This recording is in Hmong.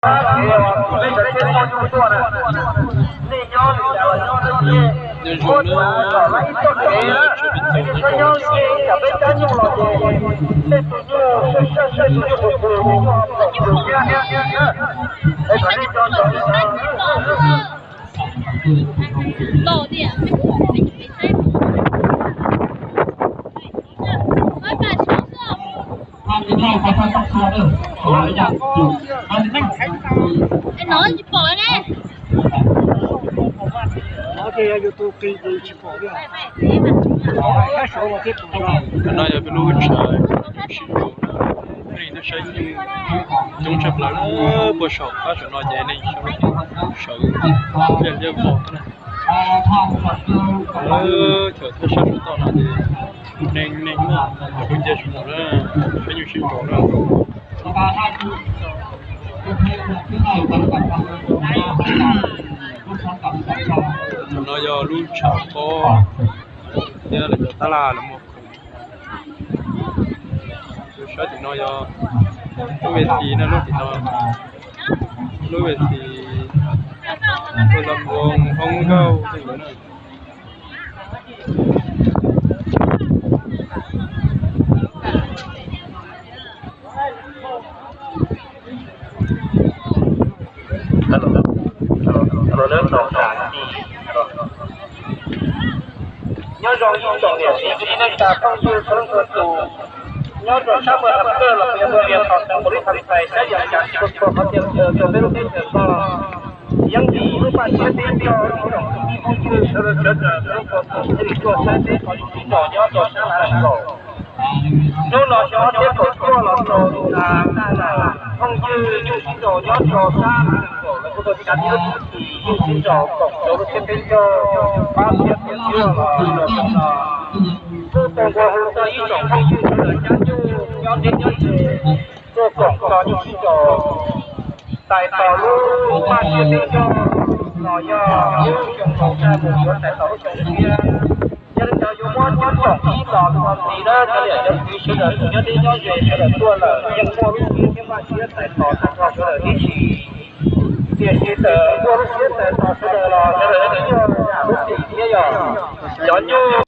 Nyob zoo na, tsheb peb txoos no Cov no yog peb lub tshav sib nraus na, nej tuaj saib nyuj coob tshaj plaws na, puag saum qab saum no ces nej sawv liaj liaj vog na. Cov thaj sab saum toj no ces neeg neeg na, cov phooj ywg sawv daws na, saib nyuj sib nraus na. No yog lub tshav pob thiab lawv cov tab laj lawv muag khoom. Sab tim no yog lub ves this na, lub tim no lub ves this, lub los nkoos hoob nkauj tej ntawd na. Nyob zoo ib tsoom niam txiv kwv tij neej tsa phooj ywg txhua leej txhua tus, nyob rau sab Npawg Ham Kawj los yog Npawg Vias Khom xeev Kaus Lim Theem Txais sab Yees Cas txhua txhua qhov chaw rau peb lub teb chaws no. Yeej vim lub paj siab teb coj ib tsoom kwv tij phooj ywg sawv daws sawv daws txhua txhua tus thiaj li tuaj saib peb qhov nyuj sib nraus nyob rau sab Lav Lees Kaum. Hnub no xyoo ob txhiab kaum cuaj los rau lub tshav tab laj, phooj ywg, nyuj sib nraus nyob rau sab Lav Lees Kaum lawv kuj tuaj tshaj tib lub txim nyuj sib nraus koom rau lub tsiab peb caug pab siab tus cuaj los rau no. Kuj tau nqua hu rau ib tsoom phooj ywg sawv daws cab nyuj nyob deb nyob ze tuaj koom txog nyuj sib nraus tais tos lub paj siab teb coj los yog lub xyoo laus tag mus yuav tais tos lub xyoo tshiab. Yog li ntawd yuav muab coob tsoom ib los mus ntxiv na, cov niam cov txiv sawv daws tus nyob deb nyob ze sawv daws tuaj lawm yeej muaj lub siab thiab npaj siab tais tos tag nrho sawv daws tib si. Tiam sis txawm muaj lub siab tais tos sawv daws los sawv daws yeej muaj zam lub txim thiab yog cov nyuj